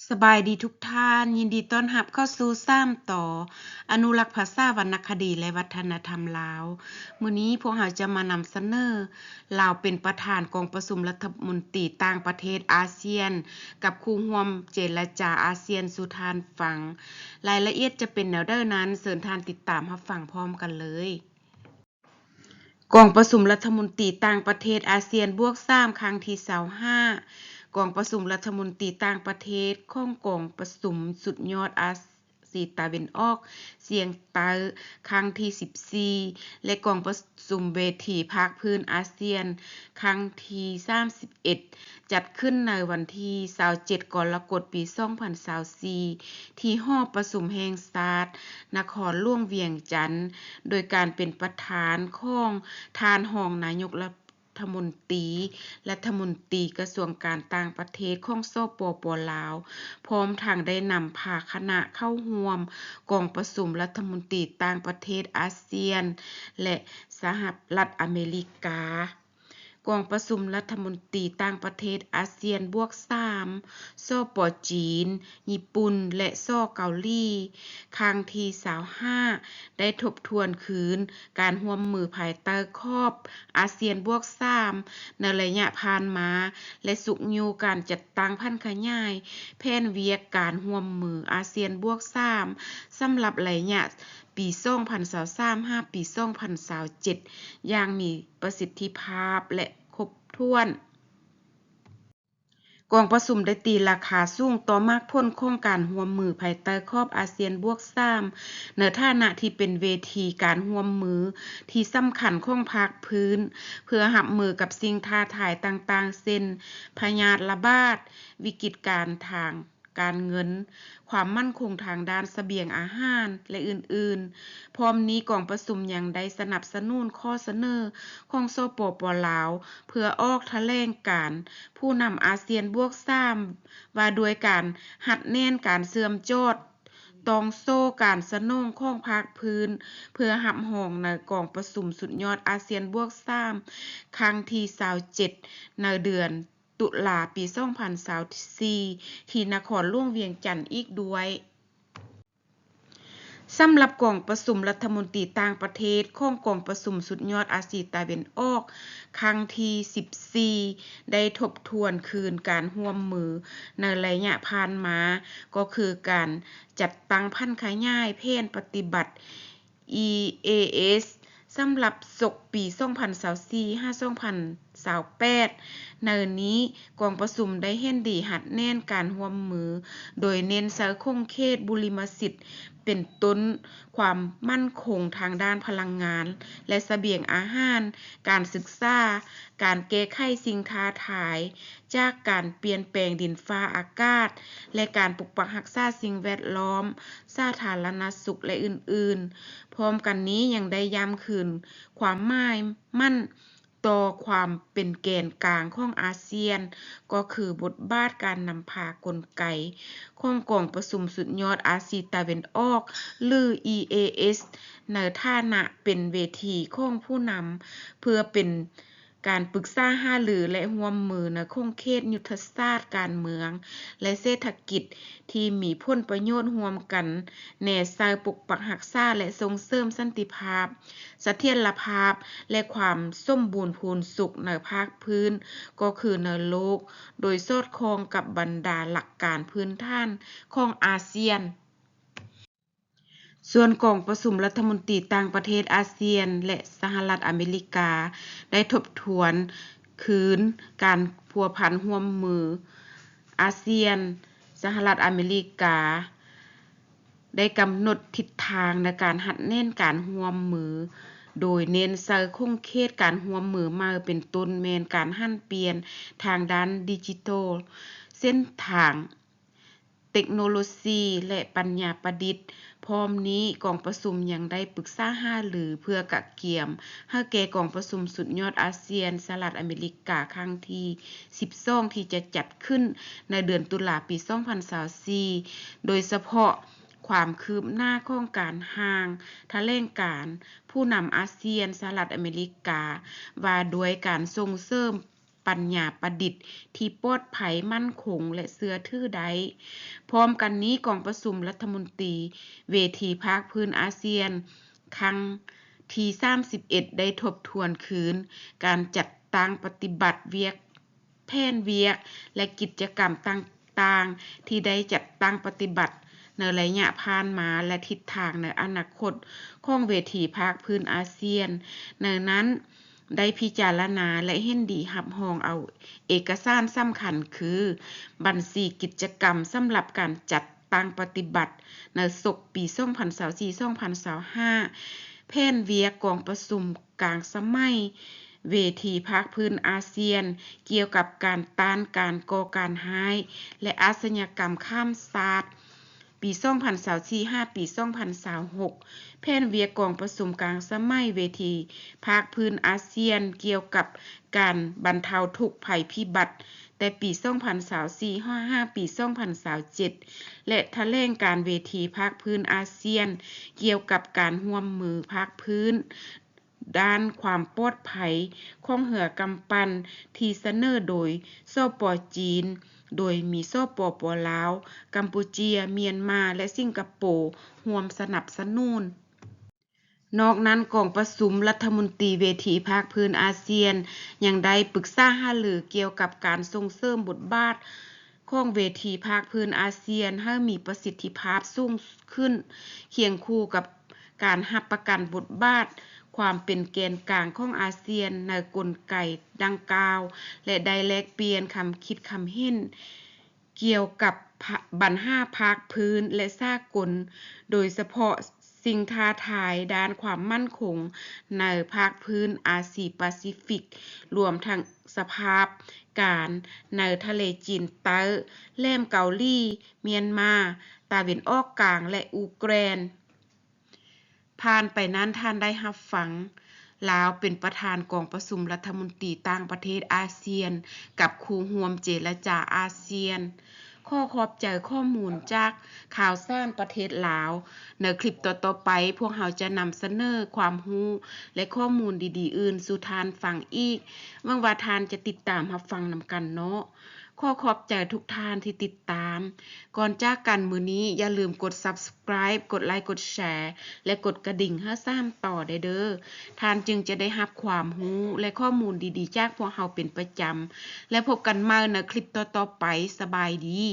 ສະບາຍດີທຸກທ່ານ, ຍິນດີຕ້ອນຮັບເຂົ້າສູ່ສາມຕໍ່ ອະນຸລັກພາສາ, ວັນນະຄະດີ ແລະ ວັດທະນະທຳລາວ. ມື້ນີ້ພວກເຮົາຈະມານຳສະເໜີ ລາວເປັນປະທານກອງປະຊຸມລັດຖະມົນຕີຕ່າງປະເທດອາຊຽນ ກັບຄູ່ຮ່ວມເຈລະຈາອາຊຽນສູ່ທ່ານຟັງ. ລາຍລະອຽດຈະເປັນແນວໃດນັ້ນ, ເຊີນທ່ານຕິດຕາມຮັບຟັງພ້ອມກັນເລີຍ. ກອງປະຊຸມລັດຖະມົນຕີຕ່າງປະເທດອາຊຽນບວກສາມ ຄັ້ງທີຊາວຫ້າ ກອງປະຊຸມລັດຖະມົນຕີຕ່າງປະເທດຂອງກອງປະຊຸມສຸດຍອດອາຊີຕາເວັນອອກສຽງໃຕ້ ຄັ້ງທີສິບສີ່ ແລະ ກອງປະຊຸມເວທີພາກພື້ນອາຊຽນ ຄັ້ງທີສາມສິບເອັດ ຈັດຂຶ້ນໃນວັນທີຊາວເຈັດ ກໍລະກົດ ປີສອງພັນຊາວສີ່ ທີ່ຫໍປະຊຸມແຫ່ງຊາດ ນະຄອນຫຼວງວຽງຈັນ ໂດຍການເປັນປະທານຂອງທ່ານຮອງນາຍົກລັດຖະມົນຕີ, ລັດຖະມົນຕີກະຊວງການຕ່າງປະເທດຂອງ ສປປ ລາວ, ພ້ອມທັງໄດ້ນຳພາຄະນະເຂົ້າຮ່ວມກອງປະຊຸມລັດຖະມົນຕີຕ່າງປະເທດອາຊຽນ ແລະ ສະຫະລັດອາເມລິກາ. ກອງປະຊຸມລັດຖະມົນຕີຕ່າງປະເທດອາຊຽນບວກສາມ ສປ ຈີນ, ຍີ່ປຸ່ນ ແລະ ສ ເກົາຫຼີ ຄັ້ງທີຊາວຫ້າ ໄດ້ທົບທວນຄືນການຮ່ວມມືພາຍໃຕ້ຂອບອາຊຽນບວກສາມ ໃນໄລຍະຜ່ານມາ ແລະ ຊຸກຍູ້ການຈັດຕັ້ງຜັນຂະຫຍາຍແຜນວຽກການຮ່ວມມືອາຊຽນບວກສາມ ສຳລັບໄລຍະ ປີສອງພັນຊາວສາມ ຫາ ປີສອງພັນຊາວເຈັດ ຢ່າງມີປະສິດທິພາບ ແລະ ຄົບຖ້ວນ. ກອງປະຊຸມໄດ້ຕີລາຄາສູງຕໍ່ໝາກຜົນຂອງການຮ່ວມມືພາຍໃຕ້ຂອບອາຊຽນບວກສາມ ໃນຖານະທີ່ເປັນເວທີການຮ່ວມມືທີ່ສຳຄັນຂອງພາກພື້ນ ເພື່ອຮັບມືກັບສິ່ງທ້າທາຍຕ່າງໆ ເຊັ່ນ ພະຍາດລະບາດ, ວິກິດການທາງ ການເງິນ, ຄວາມໝັ້ນຄົງທາງດ້ານສະບຽງອາຫານ ແລະ ອື່ນໆ. ພ້ອມນີ້ ກອງປະຊຸມຍັງໄດ້ສະໜັບສະໜູນຂໍ້ສະເໜີຂອງ ສປປ ລາວ ເພື່ອອອກຖະແຫຼງການຜູ້ນຳອາຊຽນບວກສາມ ວ່າດ້ວຍການຮັດແໜ້ນການເຊື່ອມຈອດ ຕ່ອງໂສ້ການສະໜອງຂອງພາກພື້ນ ເພື່ອຮັບຮອງໃນກອງປະຊຸມສຸດຍອດອາຊຽນບວກສາມ ຄັ້ງທີຊາວເຈັດ ໃນເດືອນ ຕຸລາ ປີສອງພັນຊາວສີ່ ທີ່ນະຄອນຫຼວງວຽງຈັນອີກດ້ວຍ. ສຳລັບກອງປະຊຸມລັດຖະມົນຕີຕ່າງປະເທດຂອງກອງປະຊຸມສຸດຍອດອາຊີຕາເວັນອອກ ຄັ້ງທີສິບສີ່ ໄດ້ທົບທວນຄືນການຮ່ວມມືໃນໄລຍະຜ່ານມາ, ກໍຄືການຈັດຕັ້ງຜັນຂະຫຍາຍແຜນປະຕິບັດ ອີ ເອ ເອສ ສຳລັບສົກປີສອງພັນຊາວສີ່ ຫາ ສອງພັນຊາວແປດ. ໃນນີ້ ກອງປະຊຸມໄດ້ເຫັນດີຮັດແໜ້ນການຮ່ວມມື ໂດຍເນັ້ນໃສ່ຂົງເຂດບຸລິມະສິດ ເປັນຕົ້ນຄວາມໝັ້ນຄົງທາງດ້ານພະລັງງານ ແລະ ສະບຽງອາຫານ, ການສຶກສາ, ການແກ້ໄຂສິ່ງທ້າທາຍຈາກການປ່ຽນແປງດິນຟ້າອາກາດ ແລະ ການປົກປັກຮັກສາສິ່ງແວດລ້ອມ, ສາທາລະນະສຸກ ແລະ ອື່ນໆ. ພ້ອມກັນນີ້ຍັງໄດ້ຢ້ຳຄືນຄວາມໝາຍໝັ້ນຕໍ່ຄວາມເປັນແກນກາງຂອງອາຊຽນ, ກໍຄືບົດບາດການນຳພາກົນໄກຂອງກອງປະຊຸມສຸດຍອດອາຊີຕາເວັນອອກ ຫຼື ອີ ເອ ເອສ ໃນຖານະເປັນເວທີຂອງຜູ້ນຳ ເພື່ອເປັນ ການປຶກສາຫາລື ແລະ ຮ່ວມມືໃນຂົງເຂດຍຸດທະສາດການເມືອງ ແລະ ເສດຖະກິດ ທີ່ມີຜົນປະໂຫຍດຮ່ວມກັນ ແນໃສ່ປົກປັກຮັກສາ ແລະ ສົ່ງເສີມສັນຕິພາບ, ສະຖຽນລະພາບ ແລະ ຄວາມສົມບູນພູນສຸກໃນພາກພື້ນ ກໍຄືໃນໂລກ, ໂດຍສອດຄ່ອງກັບບັນດາຫຼັກການພື້ນຖານຂອງອາຊຽນ. ສ່ວນກອງປະຊຸມລັດຖະມົນຕີຕ່າງປະເທດອາຊຽນ ແລະ ສະຫະລັດອາເມລິກາ ໄດ້ທົບທວນຄືນການພົວພັນຮ່ວມມືອາຊຽນ ສະຫະລັດອາເມລິກາ ໄດ້ກຳນົດທິດທາງໃນການຮັດແໜ້ນການຮ່ວມມື, ໂດຍເນັ້ນໃສ່ຂົງເຂດການຮ່ວມມືໃໝ່ ເປັນຕົ້ນແມ່ນການຫັນປ່ຽນທາງດ້ານດິຈິໂຕລ, ເສັ້ນທາງ ເຕັກໂນໂລຊີ ແລະ ປັນຍາປະດິດ. ພ້ອມນີ້, ກອງປະຊຸມຍັງໄດ້ປຶກສາຫາລືເພື່ອກະກຽມໃຫ້ແກ່ກອງປະຊຸມສຸດຍອດອາຊຽນ ສະຫະລັດອາເມລິກາ ຄັ້ງທີສິບສອງ ທີ່ຈະຈັດຂຶ້ນໃນເດືອນຕຸລາ ປີສອງພັນຊາວສີ່ ໂດຍສະເພາະຄວາມຄືບໜ້າຂອງການຮ່າງຖະແຫຼງການຜູ້ນຳອາຊຽນ ສະຫະລັດອາເມລິກາ ວ່າດ້ວຍການສົ່ງເສີມ ປັນຍາປະດິດທີ່ປອດໄພ, ໝັ້ນຄົງ ແລະ ເຊື່ອຖືໄດ້. ພ້ອມກັນນີ້, ກອງປະຊຸມລັດຖະມົນຕີເວທີພາກພື້ນອາຊຽນຄັ້ງທີສາມສິບເອັດ ໄດ້ທົບທວນຄືນການຈັດຕັ້ງປະຕິບັດວຽກ ແຜນວຽກ ແລະ ກິດຈະກຳຕ່າງໆ ທີ່ໄດ້ຈັດຕັ້ງປະຕິບັດໃນໄລຍະຜ່ານມາ ແລະ ທິດທາງໃນອະນາຄົດຂອງເວທີພາກພື້ນອາຊຽນ. ໃນນັ້ນ, ໄດ້ພິຈາລະນາ ແລະ ເຫັນດີຮັບຮອງເອົາເອກະສານສຳຄັນຄື ບັນຊີກິດຈະກຳສຳລັບການຈັດຕັ້ງປະຕິບັດໃນສົກປີສອງພັນຊາວສີ່ ສອງພັນຊາວຫ້າ, ແຜນວຽກກອງປະຊຸມກາງສະໄໝເວທີພາກພື້ນອາຊຽນ ກ່ຽວກັບການຕ້ານການກໍ່ການຮ້າຍ ແລະ ອາຊະຍາກຳຂ້າມຊາດ ປີສອງພັນຊາວສີ່ ຫາ ປີສອງພັນຊາວຫົກ, ແຜນວຽກກອງປະຊຸມກາງສະໄໝເວທີພາກພື້ນອາຊຽນ ກ່ຽວກັບການບັນເທົາທຸກໄພພິບັດ ແຕ່ປີສອງພັນຊາວສີ່ ຫາ ປີສອງພັນຊາວເຈັດ ແລະ ຖະແຫຼງການເວທີພາກພື້ນອາຊຽນ ກ່ຽວກັບການຮ່ວມມືພາກພື້ນ ດ້ານຄວາມປອດໄພຂອງເຮືອກຳປັ່ນ ທີ່ສະເໜີໂດຍ ສປ ຈີນ, ໂດຍມີ ສປປ ລາວ, ກຳປູເຈຍ, ມຽນມາ ແລະ ສິງກະໂປ ຮ່ວມສະໜັບສະໜູນ. ນອກນັ້ນ, ກອງປະຊຸມລັດຖະມົນຕີເວທີພາກພື້ນອາຊຽນ ຍັງໄດ້ປຶກສາຫາລືກ່ຽວກັບການສົ່ງເສີມບົດບາດ ຂອງເວທີພາກພື້ນອາຊຽນໃຫ້ມີປະສິດທິພາບສູງຂຶ້ນ, ຄຽງຄູ່ກັບການຮັບປະກັນບົດບາດຄວາມເປັນແກນກາງຂອງອາຊຽນໃນກົນໄກດັ່ງກ່າວ ແລະ ໄດ້ແລກປ່ຽນຄຳຄິດຄຳເຫັນກ່ຽວກັບບັນຫາພາກພື້ນ ແລະ ສາກົນ, ໂດຍສະເພາະ ສິ່ງທ້າທາຍດ້ານຄວາມໝັ້ນຄົງໃນພາກພື້ນອາຊີປາຊີຟິກ, ລວມທັງສະພາບການໃນທະເລຈີນໃຕ້, ແຫຼມເກົາຫຼີ, ມຽນມາ, ຕາເວັນອອກກາງ ແລະ ອູເກຣນ. ຜ່ານໄປນັ້ນ, ທ່ານໄດ້ຮັບຟັງ ລາວເປັນປະທານກອງປະຊຸມລັດຖະມົນຕີຕ່າງປະເທດອາຊຽນ ກັບຄູ່ຮ່ວມເຈລະຈາອາຊຽນ. ຂໍຂອບໃຈຂໍ້ມູນຈາກຂ່າວສານປະເທດລາວ. ໃນຄລິບຕໍ່ໆໄປ, ພວກເຮົາຈະນຳສະເໜີຄວາມຮູ້ ແລະ ຂໍ້ມູນດີໆອື່ນສູ່ທ່ານຟັງອີກ. ຫວັງວ່າທ່ານຈະຕິດຕາມຮັບຟັງນຳກັນເນາະ. ຂໍຂອບໃຈທຸກທ່ານທີ່ຕິດຕາມ. ກ່ອນຈາກກັນມື້ນີ້, ຢ່າລືມກົດ Subscribe ກົດໄລ, ກົດແຊ ແລະ ກົດກະດິ່ງໃຫ້ສາມຕໍ່ໄດ້ເດີ້. ທ່ານຈຶ່ງຈະໄດ້ຮັບຄວາມຮູ້ ແລະ ຂໍ້ມູນດີໆຈາກພວກເຮົາເປັນປະຈຳ. ແລະ ພົບກັນໃໝ່ໃນຄລິບຕໍ່ໆໄປ. ສະບາຍດີ.